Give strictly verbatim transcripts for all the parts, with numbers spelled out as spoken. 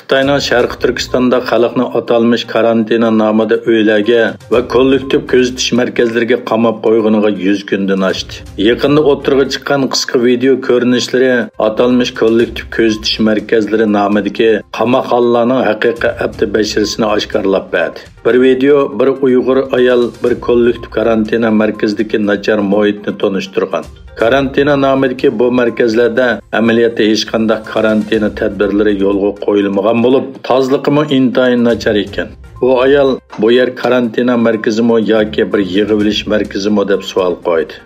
خىتاينىڭ شەرقىي تۈركىستاندا خەلقنى ئاتالمىش كارانتىنا نامىدا ئۆيلەرگە ۋە كوللېكتىپ كۆزىتىش مەركەزلىرىگە قاماپ قويغىنىغا يۈز كۈندىن ئاشتى. يېقىندا ئوتتۇرىغا چىققان قىسقا ۋىدېئو كۆرۈنۈشلىرى ئاتالمىش كوللېكتىپ كۆزىتىش مەركەزلىرى نامىدىكى قاماقخانىلارنىڭ ھەقىقىي ئەپتى بەشىرىسىنى ئاشكارىلاپ بەردى. بىر ۋىدېئو بىر ئۇيغۇر ئايال بىر كوللېكتىپ كارانتىنا مەركىزىدىكى ناچار مۇھىتنى تونۇشتۇرغان. كارانتىنا نامىدىكى بۇ مەركەزلەردە ئەمەلىيەتتە ھېچقانداق كارانتىنا تەدبىرلىرى يولغا قويۇلمىغان بولۇپ، تازىلىقىمۇ ئىنتايىن ناچار ئىكەن. بۇ ئايال، «بۇ يەر كارانتىنا مەركىزىمۇ ياكى بىر يىغىۋېلىش مەركىزىمۇ؟» دەپ سوئال قويدى.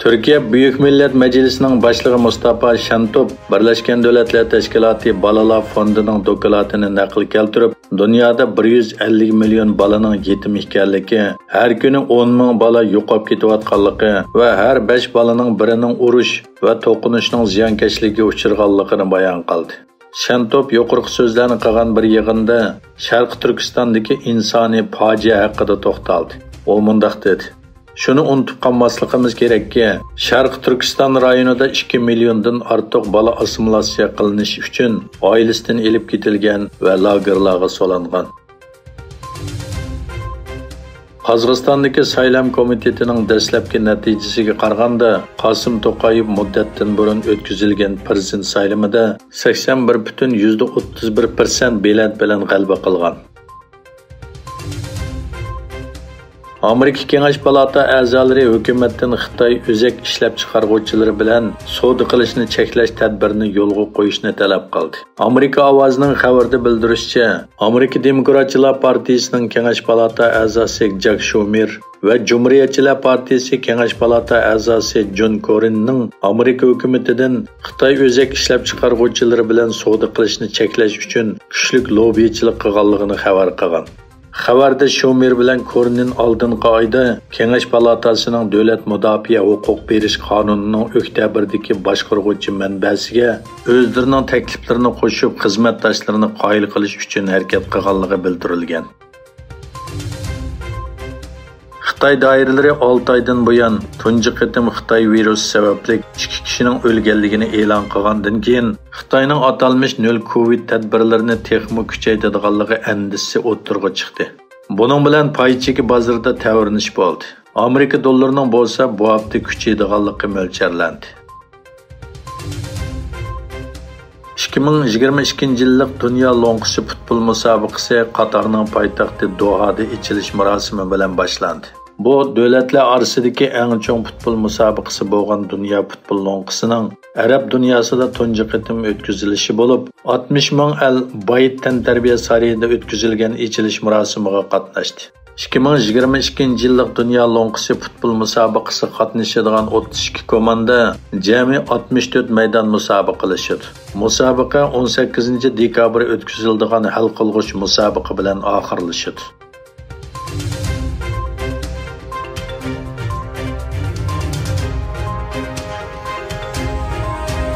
تۈركىيە بۈيۈك مىللەت مەجلىسىنىڭ باشلىقى مۇستافا شەنتوپ بىرلەشكەن دۆلەتلەر تەشكىلاتى بالىلار فوندىنىڭ دوكلاتىنى نەقىل كەلتۈرۈپ، دۇنيادا بىر يۈز ئەللىك مىليون بالىنىڭ يېتىم ئىكەنلىكى، ھەر كۈنى ئون مىڭ بالا يوقاپ كېتىۋاتقانلىقى ۋە ھەر بەش بالىنىڭ بىرىنىڭ ئۇرۇش ۋە توقۇنۇشنىڭ زىيانكەشلىكىگە ئۇچرىغانلىقىنى بايان قىلدى. شەنتوپ يۇقىرىقى سۆزلەرنى قىلغان بىر يىغىندا شەرقىي تۈركىستاندىكى ئىنسانىي پاجىئە ھەققىدە توختالدى. ئۇ مۇنداق دېدى: «شۇنى ئۇنتۇپ قالماسلىقىمىز كېرەككى، شەرقىي تۈركىستان رايونىدا ئىككى مىليوندىن ئارتۇق بالا ئاسسىمىلياتسىيە قىلىنىش ئۈچۈن ئائىلىسىدىن ئېلىپ كېتىلگەن ۋە لاگېرلارغا سولانغان.» قازاقىستاندىكى سايلام كومىتېتىنىڭ دەسلەپكى نەتىجىسىگە قارىغاندا، قاسىم توقايېۋ مۇددەتتىن بۇرۇن ئۆتكۈزۈلگەن پىرېزىدېنت سايلىمىدا سەكسەن بىر پۈتۈن يۈزدە ئوتتۇز بىر پىرسەنت بېلەت بىلەن غەلىبە قىلغان. ئامېرىكا كېڭەش پالاتا ئەزالىرى ھۆكۈمەتتىن خىتاي ئۆزەك ئىشلەپچىقارغۇچىلىرى بىلەن سودا قىلىشنى چەكلەش تەدبىرىنى يولغا قويۇشنى تەلەپ قىلدى. ئامېرىكا ئاۋازىنىڭ خەۋىرىدە بىلدۈرۈشىچە، ئامېرىكا دېموكراتچىلار پارتىيىسىنىڭ كېڭەش پالاتا ئەزاسى جاك شۇمېر ۋە جۇمھۇرىيەتچىلەر پارتىيىسى كېڭەش پالاتا ئەزاسى جون كورىننىڭ ئامېرىكا ھۆكۈمىتىدىن خىتاي ئۆزەك ئىشلەپچىقارغۇچىلىرى بىلەن سودا قىلىشنى چەكلەش ئۈچۈن كۈچلۈك لوببىچىلىق قىلغانلىقىنى خەۋەر قىلغان. خەۋەردە شۇمېر بىلەن كورنىن ئالدىنقى ئايدا كېڭەش پالاتاسىنىڭ دۆلەت مۇداپىئە ھوقۇق بېرىش قانۇنىنىڭ ئۆكتەبىردىكى باشقۇرغۇچى مەنبەسىگە ئۆزلىرىنىڭ تەكلىپلىرىنى قوشۇپ، خىزمەتداشلىرىنى قايىل قىلىش ئۈچۈن ھەرىكەت قىلغانلىقى بىلدۈرۈلگەن. خىتاي دائىرىلىرى ئالتە ئايدىن بۇيان تۇنجى قېتىم خىتاي ۋىرۇسى سەۋەبلىك ئىككى كىشىنىڭ ئۆلگەنلىكىنى ئېلان قىلغاندىن كېيىن، خىتاينىڭ ئاتالمىش نۆل كوۋىد تەدبىرلىرىنى تېخىمۇ كۈچەيتىدىغانلىقى ئەندىشىسى ئوتتۇرىغا چىقتى. بۇنىڭ بىلەن پاي چېكى بازىرىدا تەۋرىنىش بولدى. ئامېرىكا دوللىرىنىڭ بولسا بۇ ھەپتە كۈچىيىدىغانلىقى مۆلچەرلەندى. ئىككى مىڭ يىگىرمە ئىككىنچى يىللىق دۇنيا لوڭقىسى پۇتبول مۇسابىقىسى قاتارنىڭ پايتەختى دوھادا ئېچىلىش مۇراسىمى بىلەن باشلاندى. بۇ دۆلەتلەر ئارىسىدىكى ئەڭ چوڭ پۇتبول مۇسابىقىسى بولغان دۇنيا پۇتبول لوڭقىسىنىڭ ئەرەب دۇنياسىدا تۇنجى قېتىم ئۆتكۈزۈلۈشى بولۇپ، ئاتمىش مىڭ ئەل بايىت تەنتەربىيە سارىيىدا ئۆتكۈزۈلگەن ئېچىلىش مۇراسىمىغا قاتناشتى. ئىككى مىڭ يىگىرمە ئىككىنچى يىللىق دۇنيا لوڭقىسى پۇتبول مۇسابىقىسىغا قاتنىشىدىغان ئوتتۇز ئىككى كوماندا جەمئىي ئاتمىش تۆت مەيدان مۇسابىقىلىشىدۇ. مۇسابىقە ئون سەككىزىنچى دېكابىر ئۆتكۈزۈلىدىغان ھەل قىلغۇچ مۇسابىقە بىلەن ئاخىرلىشىدۇ.